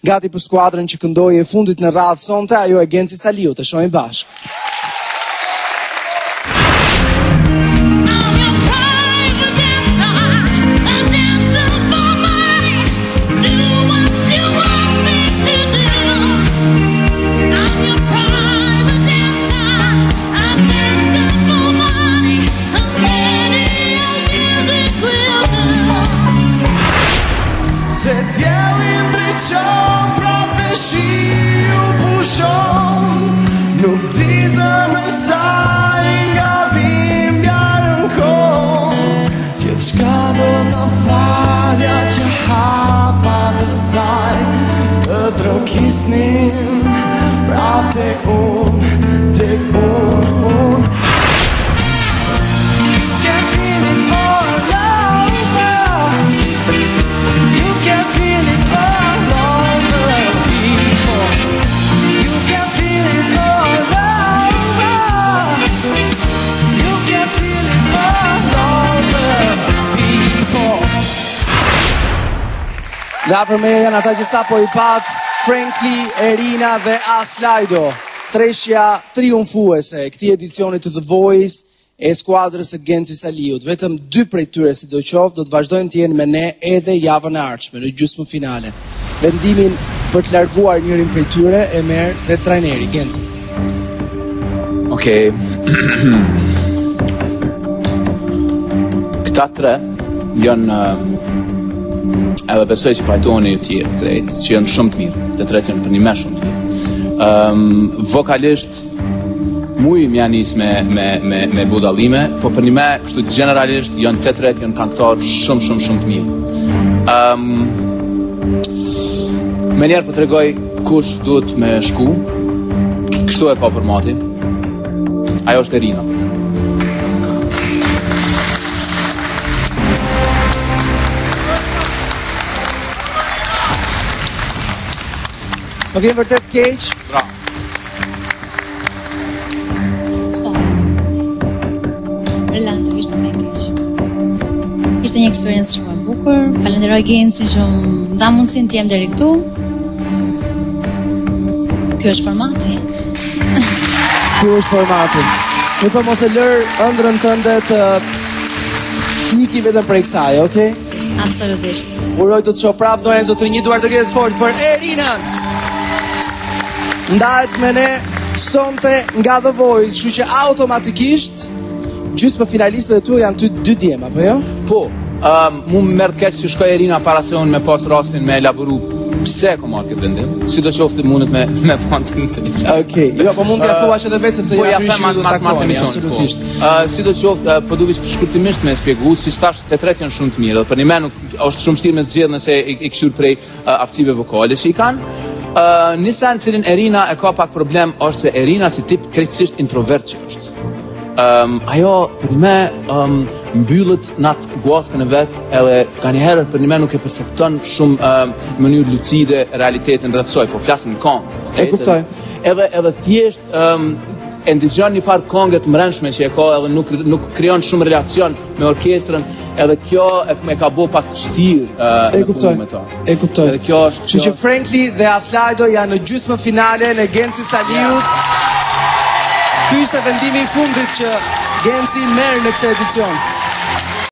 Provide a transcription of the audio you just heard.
Gati për skuadrën që këndoi e fundit në radhë sonte, ajo e Genci Saliut, e shohim bashkë. Se djelli ndriçon prapë e shiu pushon Nuk di zemër saj nga dhimbja rënkon Gjithçka do ta falja që hapat e saj Të trokisnin prapë tek unë, tek unë, unë You can feel it all over You can feel it all over people You can feel it all over You can feel it all over people Dhe afër meje janë ata që sapo i patë, Frankly, Erina dhe Aslajdo. Treshja triumfuese e këtij edicioni të The Voice e skuadrës së Genci Saliut. Vetëm dy prej tyre sidoqoftë do të vazhdojnë të jenë me ne edhe javën e ardhshme në gjysmë finale. Vendimin për të larguar njërin prej tyre e merr dhe trajneri Genci. Okej. Këta tre janë eh, edhe besoj që pajtoheni ju tjerë drejt, që janë shumë të mirë. Të tretë janë përnjëmend shumë të mirë. Um, vokalisht muj m'ja nis me, me, me, me bo dallime, po përnjëmend, kështu gjeneralisht, janë të tretë, janë kangëtarë shumë, shumë, shumë të mirë. Um, Menjëherë po tregoj kush duhet me shku, kështu e ka formati, ajo është Erina. Më vjen vërtet keq. Bravo. Po. Relativisht më vjen keq. Ishte një eksperiencë shumë e bukur. Falenderoj Gencin që më dha mundësinë të jem deri këtu. Ky është formati. Ky është formati. Nuk po mos e lër ëndrrën tënde të iki vetëm prej kësaj, okay? Absolutisht. Uroj të të shoh prapë zonja e zotërinj, një duartrokitje të fortë për Erinën. Ndahet me ne sonte nga The Voice, kështu që automatikisht gjysmë finalistët e tu janë ty dy djem, apo jo? Po, um, mu më merr keq që shkoi Erina para se unë me pas rastin me elaboru pse e kom marrë këtë vendim. Sidoqoftë mundet me me thonë të në Okej, jo, po mund t'ja thuash edhe vetë sepse Po ja ja aty them që do mas mas takoheni, emisionit. absolutisht. Po. Uh, sidoqoftë, uh, po du veç shkurtimisht me shpjegu, si tash të tretë janë shumë të mirë, dhe për një men nuk është shumë vështirë me zgjedh nëse i, i këshyr prej uh, aftësive vokale që i kanë. Uh, një sen cilin Erina e ka pak problem është se Erina si tip krejtësisht introvert që është. Um, ajo për një me um, mbyllet në atë guaskën e vet edhe nganjëherë për një me nuk e percepton shumë um, në mënyrë lucide realitetin rreth saj, po flasim në këngë. E kuptoj. Edhe edhe thjesht um, e ndëgjon një farë këngë të mbrendshme që e ka edhe nuk nuk krijon shumë relacion me orkestrën, edhe kjo e, e ka bo pak të vështirë uh, E me kuptoj. punu me to. E kuptoj. Edhe kjo është Kështu që kjo është- Frankly dhe Aslajdo janë në gjysmë finale në Genci Saliut. Ky ishte vendimi i fundit që Genci merr në këtë edicion.